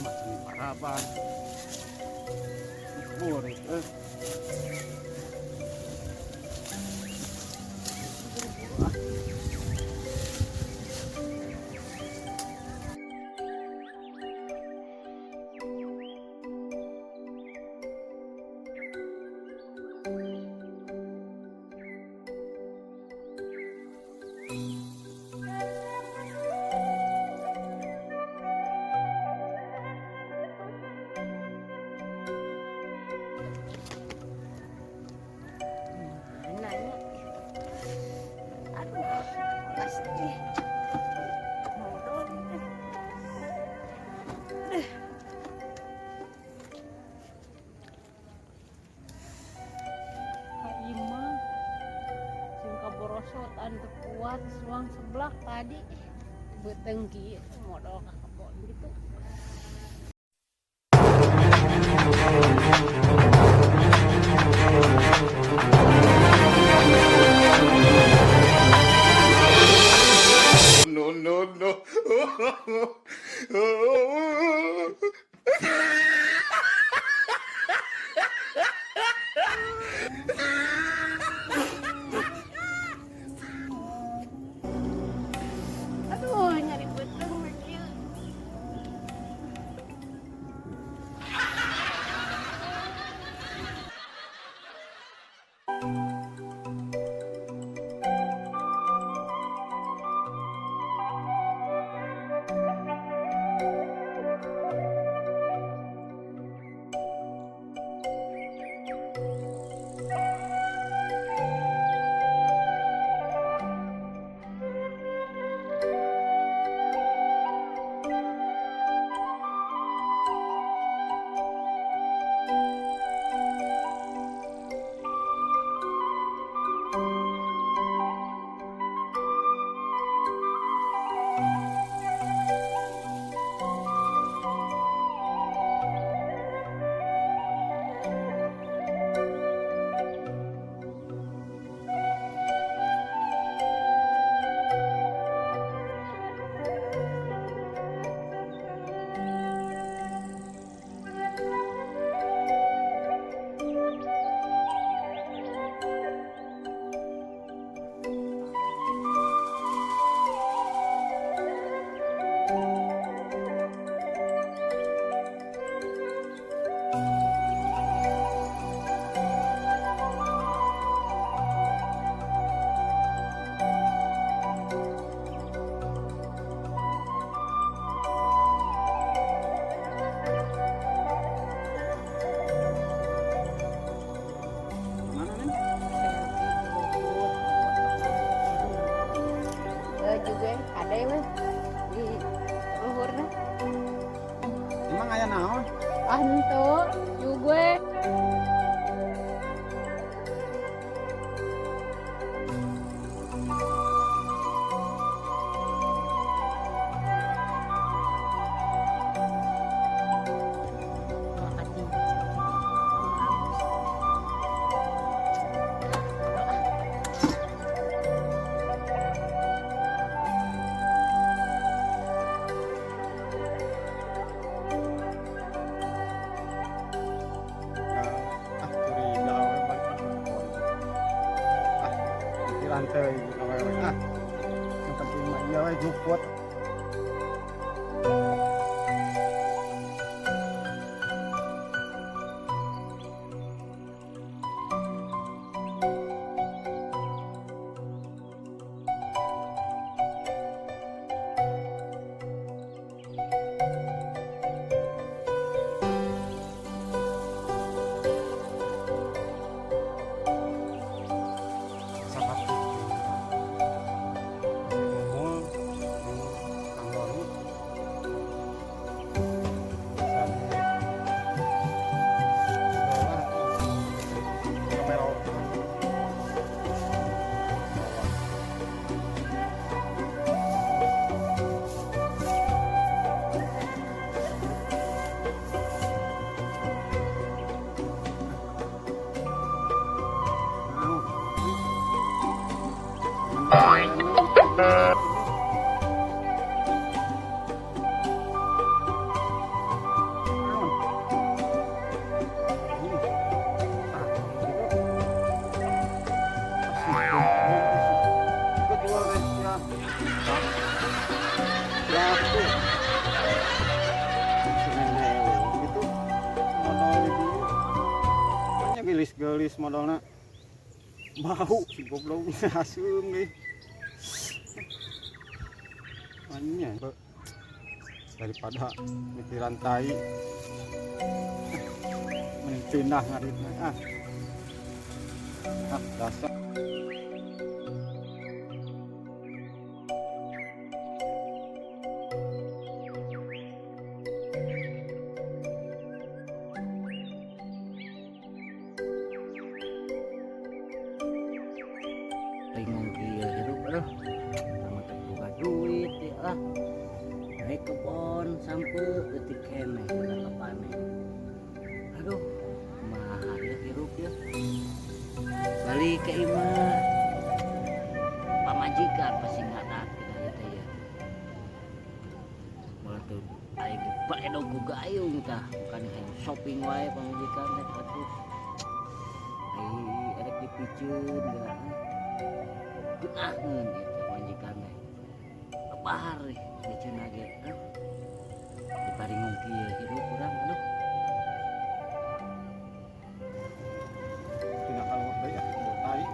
Masih paraban. Burit eh. Buru-buru ah. Mana nya? Aduh, pasti. Modol teh. Eh. Ka imah sing kaborosotan teu kuat suang seblak tadi. Beuteung kieu modol ka kebon gitu. No, no, no. Aduh, nyari beuteung we kieu. Mana, Neng? Eh, juga ada we di luhurna. Emang aya naon? Ah, henteu juga. Makasih. Ah, curiga we balik ka kebon. Ah, pikiran teuing awewe ah. Yang penting mah ieu we juput. Sabab kumpul Kang Doni. Bisa di bawa kamera. Naon? Geulis modolna. Bau si goblok haseum deui. Anya daripada mikiran tai. Mending pindah ngaritna ah. Ah, dasar. Bingung kieu hirup, aduh, sama teu boga duit ya lah. Naik kebon sampai detik keneh udah kepanen. Aduh, kumaha ya hirup ya. Balik ke imah, pamajikan pasti ngadat kita ya teh ya. Malah tuh aing baedo gugayung tah, bukan hayang shopping wae pamajikan teh atuh. Ai erek dipiceun geura. Geunaheun ieu teh pamajikan teh. Lebar diceunna ge. Aduh. Diparingung kieu hirup urang, aduh. Pindah keluar deui ah, bau tai.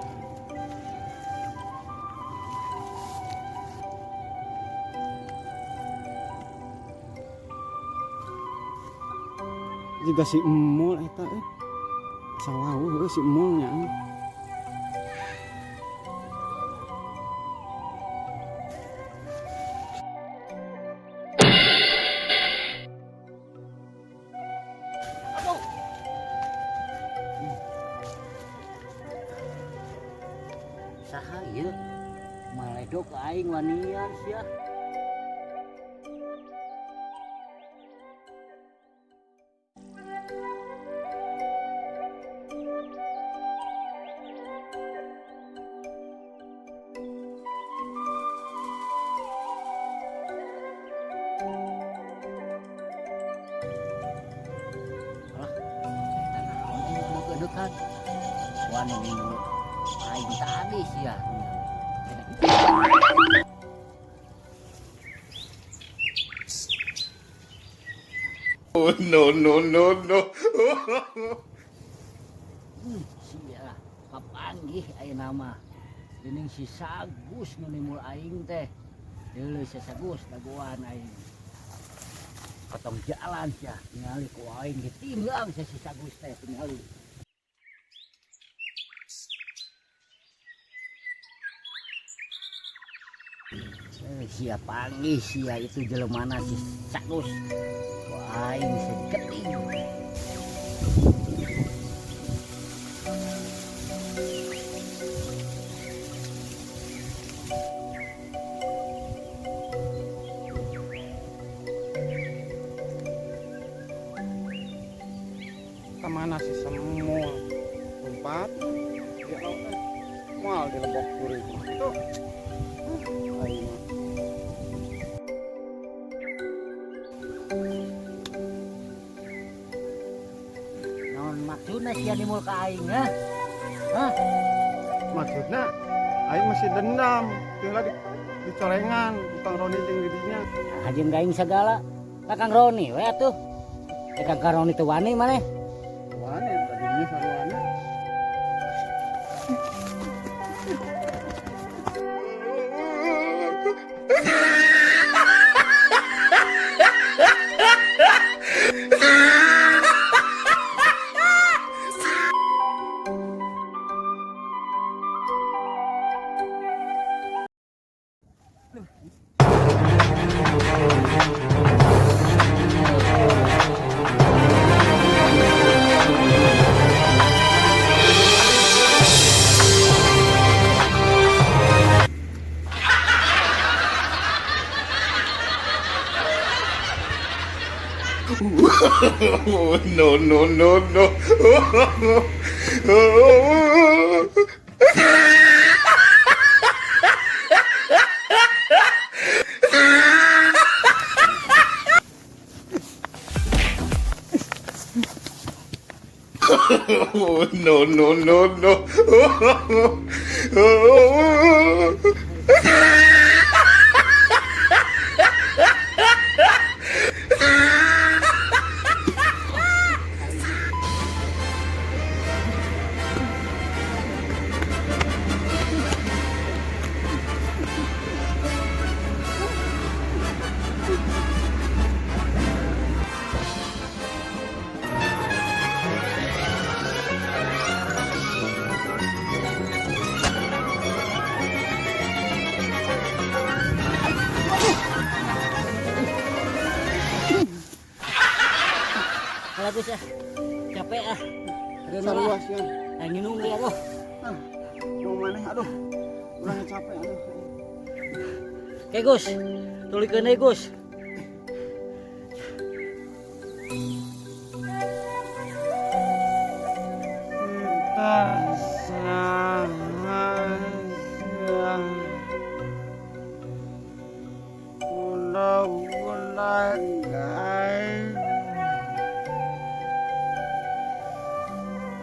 Juga si Emul eta euy. Sawau heueuh si Emul nya. Aduh. Saha ieu? Maledog aing wanian sia. Alah, eta naon ieu deukeut-deukeut? Wani minum aing tadi sia. Oh, no, no, no, no. Sia kapanggih ayeuna mah. Dening si Sagus nu nimul aing teh. Deuleu si Sagus dagoan aing. Potong jalan sia, tingali ku aing ditinggang sia si Sagus teh tingali. Sia panggih sia itu jelemana si Sagus. Ku aing bisa diketing. Kemana si Semul? Lompat. Ya Allah. Moal di lebok kuring. Itu. Aing mah. Naon maksudna sia nimul ka aing, ha? Hah? Maksudna aing masih dendam. Tinggal di corengan utang Roni jeung di dinya. Nah, jeung aing sagala. Ka Kang Roni we atuh. Kang Roni teu wani maneh. Wani tadinya sarwana. Oh, no, no, no, no. Oh, no, no, no, no. Gus ah. Capek ah. Aduh, Sarua sia. Ah, nginum ya aduh. Ah, mau maneh aduh. Urang capek aduh. Oke Gus, tulikeun deui Gus. Kita sahaja Gula-gula aing.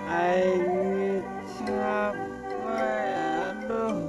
Aing capek aduh.